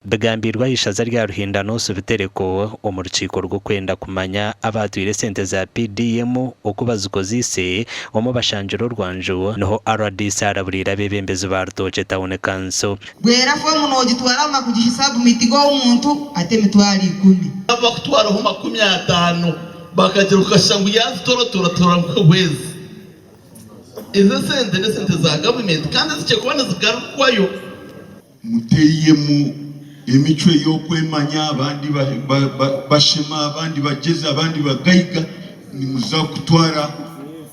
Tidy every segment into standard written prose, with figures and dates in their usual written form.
Bigambirwe aha ishaza rya Ruhinda North Bitereko omu rukiiko rw'okwenda kumanya abaatwire esente za PDM oku bazikozeise omu bashangire orwanju niho rdc araburiire abeebembezi ba Rutookye Town Council. Bwera foomu noogitwara bamara kugisabumitinga ow'omuntu ate 100,000. Bakutwaraho 50 bakagira okashusha ngu yazitorotoratora nk'obwezi. Ezo esente n'esente za gavumenti kandi ezikye kuba nizigarukwayo. Muteihemu emicwe y'okwemanya, abandi bashema, abandi bagyezi, abandi bagaiga, nimuza kutwara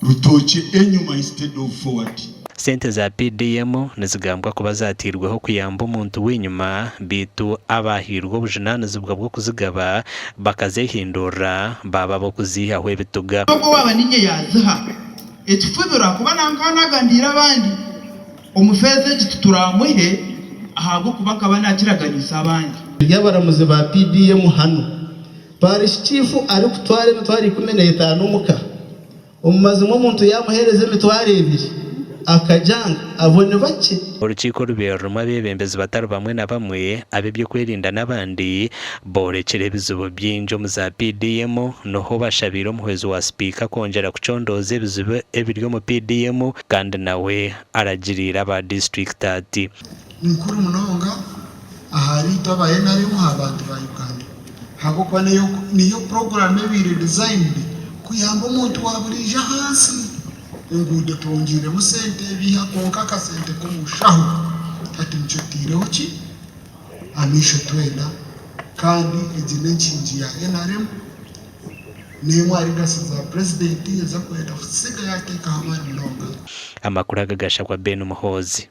Rutookye enyuma instead of forward. Sente za PDM nizigambwa kuba zatairweho kuyamba omuntu w'enyima beitu abahairwe obujunanizibwa bw'okuzigaba bakazehindurira baaba ab'okuziihaho ebituga. Ogwo owaaba niinye yaaziha ekifubiro ahakuba nanka naagambiire abandi. Omu feeza egi tituramuhe ahabw'okuba akaba naakiraganiise abandi. Ry'abaramuzi ba PDM hanu. Parish Chief arikutwara 150,000 omuka. Omu mazima omuntu yaamuheereza 20,000 akagyanga, abo ni bakye. Orukiiko orubaire rurimu abeebembezi batari bamwe na bamwe ab'eby'okwerinda n'abandi boorekire ebizibu bingi omu za PDM niho bashabiire omuhwezi wa sipiika kwongyera kucondooza ebizibu ebiri omu PDM kandi nawe aragiriire aba disiturikiti ati. Ni nkuru munonga ahariitwe aba nrm aha bantu ba Uganda ahabw'okuba niyo puroguraamu ebaire designed kuyamba omuntu wa buriijo ahansi. Enguudo twongiiremu sente biiha kwonka akasente k'omushaho hati nikyo tutaireho ki amaisho twena kandi egi n'enkingi ya nrm. N'emwe ahari gasi za purezidenti ezi arikwenda kutsiga yaateekaho amaani munonga. Amakuru aga gashabwa Ben Muhoozi.